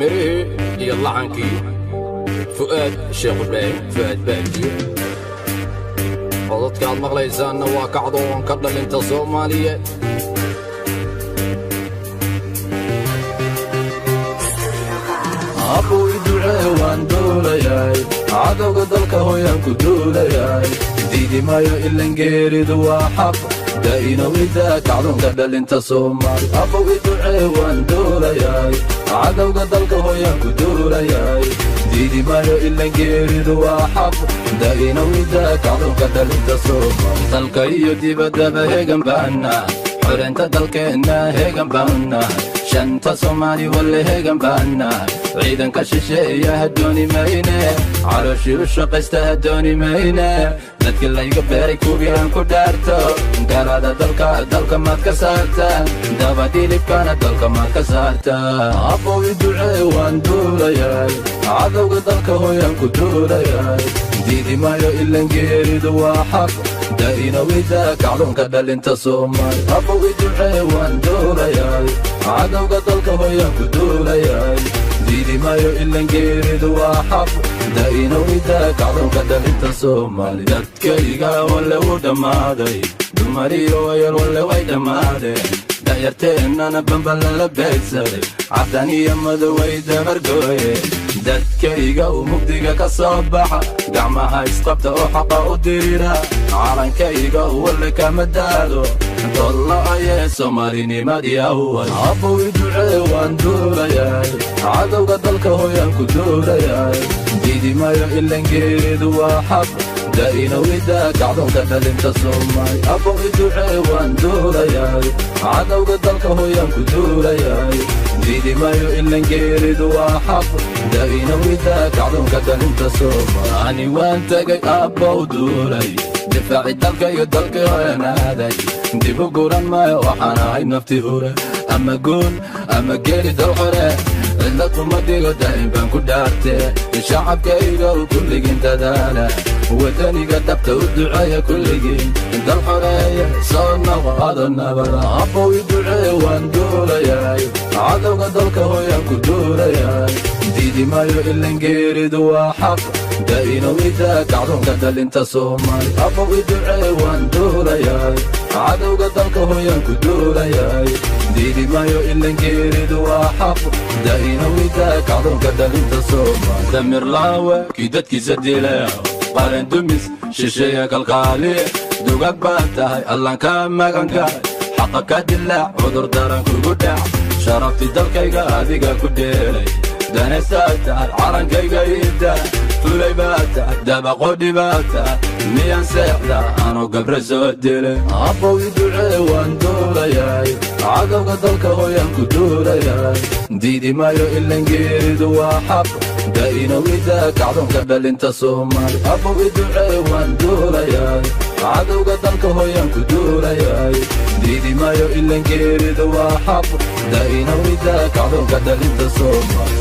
Mirihii iyo laxankii Fu'aad Sheekh Ibraahim Fu'aad Baadiyo. Codadka aad maqlaysaanna waa kacdoonka dhalinta Soomaaliyeed. Abuu ducee, waan duulayaay, cadowga dalka hooyaan ku duulayaay, diidi maayo ilan geeridu waa xaq, daa'inowida kacdoonka dhalinta Soomaali. Abow iducee, waan duulayaay, cadowga dalka hooyaan ku duulayaay, diidi maayo ilan geeridu waa xaq, daa'inowida kacdoonka dhalinta Soomaali. Dalka iyo dibaddaba hegan baana, xoreynta dalkeenna hegan baana, shanta Soomaali walle hegan baana, ciidanka shisheeya hadooni mayne, calooshii u shaqaysta hadooni mayne, dadka layga beeray kuwii aan ku dhaarto, gaalada dalka dalka maad ka saarta, dabadhilibkana dalka maad ka saarta. Abow ducee, waan duulayaay, cadowga dalka hooyaan ku duulayaay, diidi maayo ilan geeridu waa xaq, daa'inowida kacdoonka dhalinta Soomaali. Abow iducee, waan duulayaay, cadowga dalka hooyaan ku duulayaay, diidi maayo ilan geeridu waa xaq, daa'inowida kacdoonka dhalinta Soomaali. Dadkayga walle u dhammaaday, dumariyo wayal walle way dhammaadeen, da'yarteennana bamba lala beegsaday, caddan iyo madoway dabargooye. Dadkayga uu mugdiga ka soo baxa, gacmaha isqabta oo xaqa u diriira, calankayga walle kama daado, dolla ayee soomaalinimadii away. Abow ducee, waan duulayaay, cadowga dalka hooyaan ku duulayaay, diidi maayo ilan geeridu waa xaq, daa'inowida kacdoonka dhalinta Soomaali. Abow iducee, waan duulayaay, cadowga dalka hooyaan ku duulayaay, diidi maayo ilan geeridu waa xaq, daa'inowida kacdoonka dhalinta Soomaali. Ani waan tegay aabbow, duulay difaaci dalka iyo dalkii hooyanaaday, dib u guran maayo, waxaan ahay nafti hure, ama guul ama geeri dal xore, cidla kuma dhigo, daa'im baan ku dhaarte. Shacabkayga u kulligiin dadaala, wadaniga dhabta u duceeya kulligiin, dal xoreeye soo noqo nabada. Abow ducee, waan duulayaay, cadowga dalka hooyaan ku duulayaay, diidi maayo ilan geeridu waa xaq, daa'inowida kacdoonka dhalinta Soomaali. Abow iducee, waan duulayaay, cadowga dalka hooyaan ku duulayaay, diidi maayo ilan geeridu waa xaq, daa'inowida kacdoonka dhalinta Soomaali. Damir laawe kii dadkiisa dilaya, qaran dumis shisheeya kalkaali, dugag baan tahay allaan ka magan galay, xaqa ka dilaac, cudur daran kugu dhac, sharaftii dalkayga adiga ku dheelay, danaysaad tahay calankayga iibda, fulay baad tahay dabaqodhi baad tahay, miyaan seexda anoo gabre soo dilay. Abow ducee, waan duulayaay, cadowga dalka hooyaan ku duulayaay, diidi maayo ilan geeridu waa xaq, daa'inowida kacdoonka dhalinta Soomaali. Abow iducee, waan duulayaay, cadowga dalka hooyaan ku duulayaay, diidi maayo ilan geeridu waa xaq, daa'inowida kacdoonka dhalinta Soomaali.